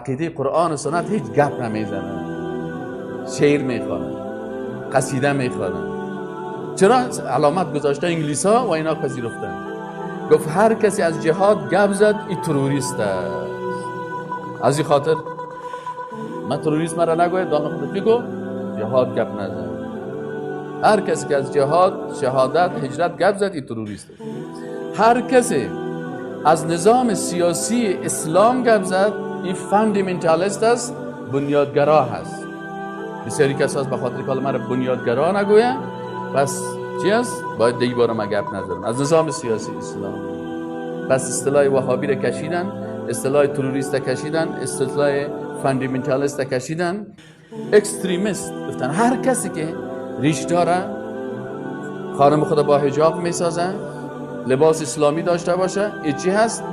عقیده قرآن و سنت هیچ گپ نمیزنه، شعر میخوانه، قصیده میخوانه. چرا علامت گذاشته انگلیس ها و اینا پذیرفتن؟ گفت هر کسی از جهاد گپ زد این تروریست است. از این خاطر من تروریست مرا نگوید، دانه خودت بگو جهاد گپ نزد. هر کسی که از جهاد، شهادت، هجرت گپ زد این تروریست است. هر کسی از نظام سیاسی اسلام گپ زد این fundamentalist است، بنیادگرا هست. بسیاری کسا به خاطر که مرا بنیادگرا نگوید پس چی است؟ باید دیگه بار ما گپ نزنم از نظام سیاسی اسلام. پس اصطلاح وهابی را کشیدن، اصطلاح تروریست کشیدن، اصطلاح fundamentalist کشیدن، extremist گفتن. هر کسی که ریش داره، خانم خود با حجاب میسازه، لباس اسلامی داشته باشه، این چی هست؟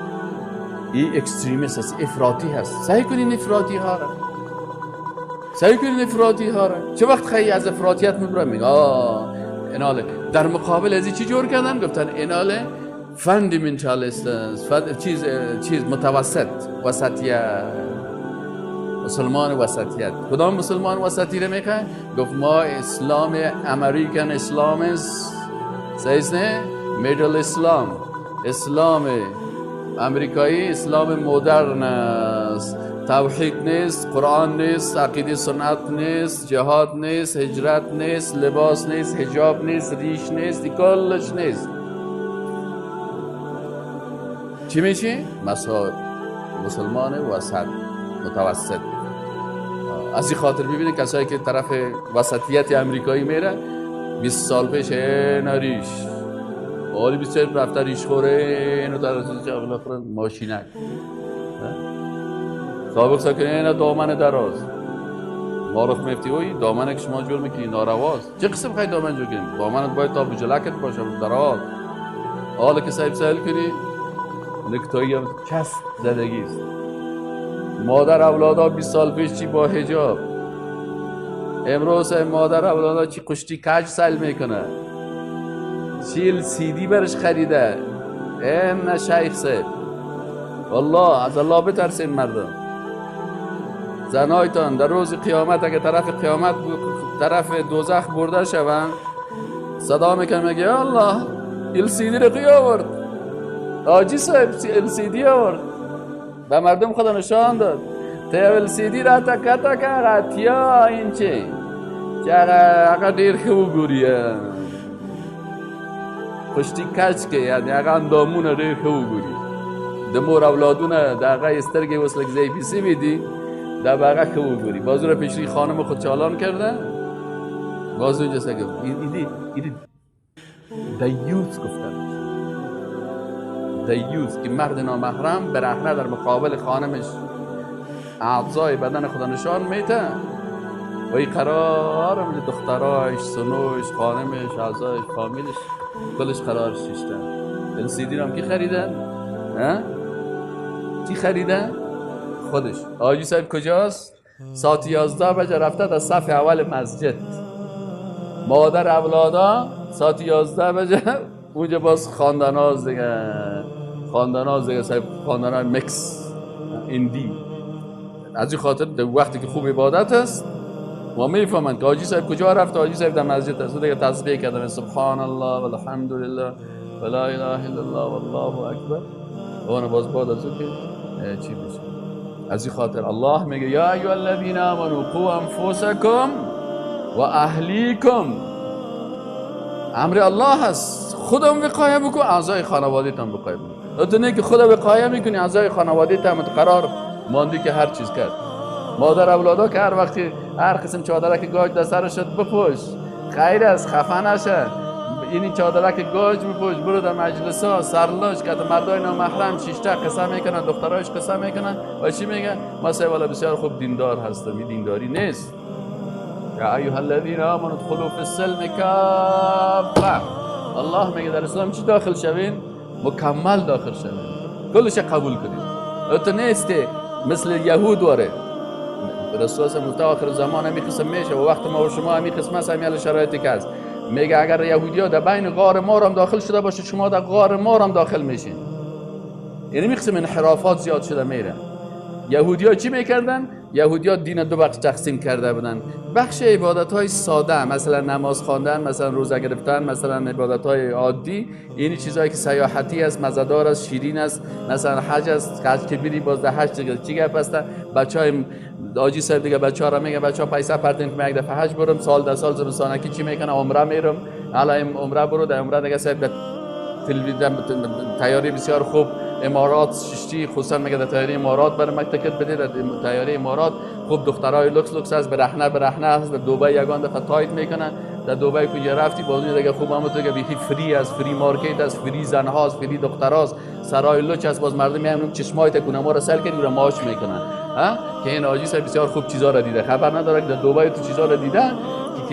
این extremist هست، افراطی هست. سعی کنین افراطی ها را، سعی کنین افراطی ها را. چه وقت خیلی از افراطیت میبره میگه آه ایناله. در مقابل از چی جور کردن؟ گفتن ایناله fundamentalist است، چیز متوسط، وسطیت، مسلمان وسطیت. کدام مسلمان وسطی رو میخواه؟ گفت ما اسلام امریکن اسلام است، صحیح نه؟ middle اسلام، اسلام امریکایی، اسلام مدرن است، توحید نیست، قرآن نیست، عقیده سنت نیست، جهاد نیست، هجرت نیست، لباس نیست، حجاب نیست، ریش نیست، کلش نیست. چی میشی؟ مسلمان وسط، متوسط. از این خاطر ببینید کسایی که طرف وسطیت امریکایی میره 20 سال پیش ریش آلی 20 رفته ریش خوره اینو در ماشینک سابق ساکنه اینا دامن دراز مارخ میفتی اوی دامن که شما جور میکنی نارواست. چه قسم خواهی دامن جور کنی؟ دامنت باید تا بجلکت باشه دراز. حالا که صاحب سهل کنی نکتایی هم چسب زدگیست. مادر اولادا 20 سال پیش چی با حجاب، امروز مادر اولادا چی قشتی کج سیل میکنه، چی LCD برش خریده. این شیخ صاحب والله از الله بترسین مردم. زنایتان در روز قیامت اگه طرف قیامت طرف دوزخ برده شوند صدا میکنه میگه الله LCD رو کی آورد؟ حاجی صاحب LCD آورد به مردم خدا نشان داد. ته LCD را تکه تکه غتیا این چه چې هغه ډېر ښه وګوري، پشتي کچ کې یعنې هغه اندامونه ډېر ښه وګوري. د مور اولادونه د هغه سترګې اوس لږ ضعیفې سوي دي، دا به هغه ښه وګوري. باز را پیشری خانم خود چالان کرده، باز اونجا سگه ایدی دیوث گفتن. دیوث که مرد نامحرم برهنه در مقابل خانمش اعضای بدن خدا نشان میته و این قرار هم دخترایش، سنوش، خانمش، اعضایش، فامیلش کلش قرار شیشتن. LCD هم کی خریدن؟ کی خریدن؟ خودش. حاجی صاحب کجاست؟ ساعت 11 بجه رفته در صف اول مسجد. مادر اولادا ساعت 11 بجه اونجا باز خواندناز دیگه، خواندناز دیگه، صاحب خواندنای مکس اندی. از این خاطر در وقتی که خوب عبادت است ما میفهمند که حاجی صاحب کجا رفت. حاجی صاحب در مسجد است، دیگه تسبیح کرده سبحان الله والحمد لله ولا اله الا الله والله اکبر. اون باز بعد از اون که چی میشه. از این خاطر الله میگه یا ایها الذین آمنوا قوا انفسکم و اهلیکم. امر الله هست، خودم وقایه بکن، اعضای خانواده هم وقایه بکن. تو نه که خود وقایه میکنی، اعضای خانواده هم قرار ماندی که هر چیز کرد. مادر اولادا که هر وقتی هر قسم چادره که گاج در سرش شد بپوش، خیر است، خفه نشه. این چادره که گاج بپوش، برو در مجلس ها سرلاش که مردای نامحرم شیشته قصه میکنن، دخترایش قصه میکنن و چی میگن؟ ما سه بسیار خوب دیندار هستم. این دینداری نیست. یا ایها الذین آمنوا ادخلوا فی السلم کافه. الله میگه در اسلام چی داخل شوین؟ مکمل داخل شوین، کلش قبول کنید. تو نیست که مثل یهود واره. رسول الله گفته آخر زمان همی قسم میشه و وقت ما و شما همی قسم است، همی شرایطی که هست. میگه اگر یهودیا در بین غار ما هم داخل شده باشه، شما در غار ما هم داخل میشین. یعنی می قسم انحرافات زیاد شده میره. یهودیا چی میکردن؟ یهودیا دین دو بخش تقسیم کرده بودن. بخش عبادت های ساده، مثلا نماز خواندن، مثلا روزه گرفتن، مثلا عبادت های عادی، این چیزهایی که سیاحتی است، مزدار است، شیرین است، مثلا حج است، حج که میری باز در حج دیگه چی گپ است؟ بچهای حاجی صاحب دیگه بچه‌ها را میگه بچه‌ها پیسه پرتین که من یک دفعه حج برم، سال در سال زمستانکی چی میکنه؟ عمره میرم. حالا عمره برو، در عمره دیگه صاحب در تلویزیون تیاری بسیار خوب امارات ششتی، خصوصا میگه در تیاری امارات برای من تکت بده، در تیاری امارات خوب دخترای لوکس لوکس است، برهنه برهنه است، در دبی یگان دفعه tight میکنن، در دبی کجا رفتی باز دیگه خوب هم تو دیگه بیخی free است، free market است، free زنها است، free دختراست، سرای لوچ است، باز مردم میان چشمای تکونه ما رو سل کنی رو ماچ میکنن. ها که این حاجی صاحب بسیار خوب چیزا رو دیده، خبر نداره که در دبی تو چیزا رو دیده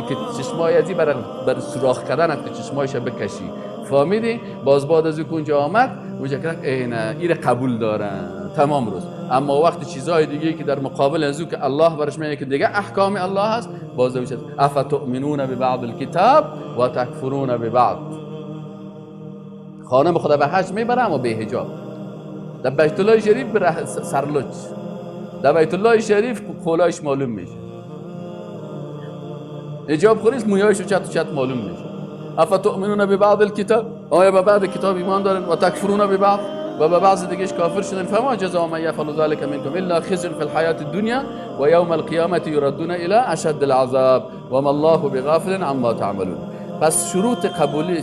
که چشمای ازی برای سوراخ کردن که چشمایش بکشی. فهمیدی؟ باز بعد از اونجا آمد اونجا که نه ایره قبول دارن تمام روز. اما وقت چیزهای دیگه که در مقابل از او که الله برش میگه که دیگه احکام الله هست، باز میشه افتؤمنون ببعض الکتاب و تکفرون ببعض. خانم خدا به حج میبره اما به حجاب، در بیت الله شریف سرلوچ، در بیت الله شریف قولایش معلوم میشه، حجاب خوریست مویایش چت و چت معلوم میشه. افتؤمنون ببعض الکتاب، آیا به بعض کتاب ایمان دارن؟ و تکفرون ببعض، و به بعض دیگهش کافر شدن. فما جزاء من يفعل ذلك منكم الا خزي في الحياة الدنيا ويوم القيامة يردون الى اشد العذاب وما الله بغافل عما تعملون. پس شروط قبولی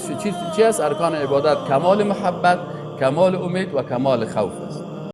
چی است؟ ارکان عبادت کمال محبت، کمال امید و کمال خوف است.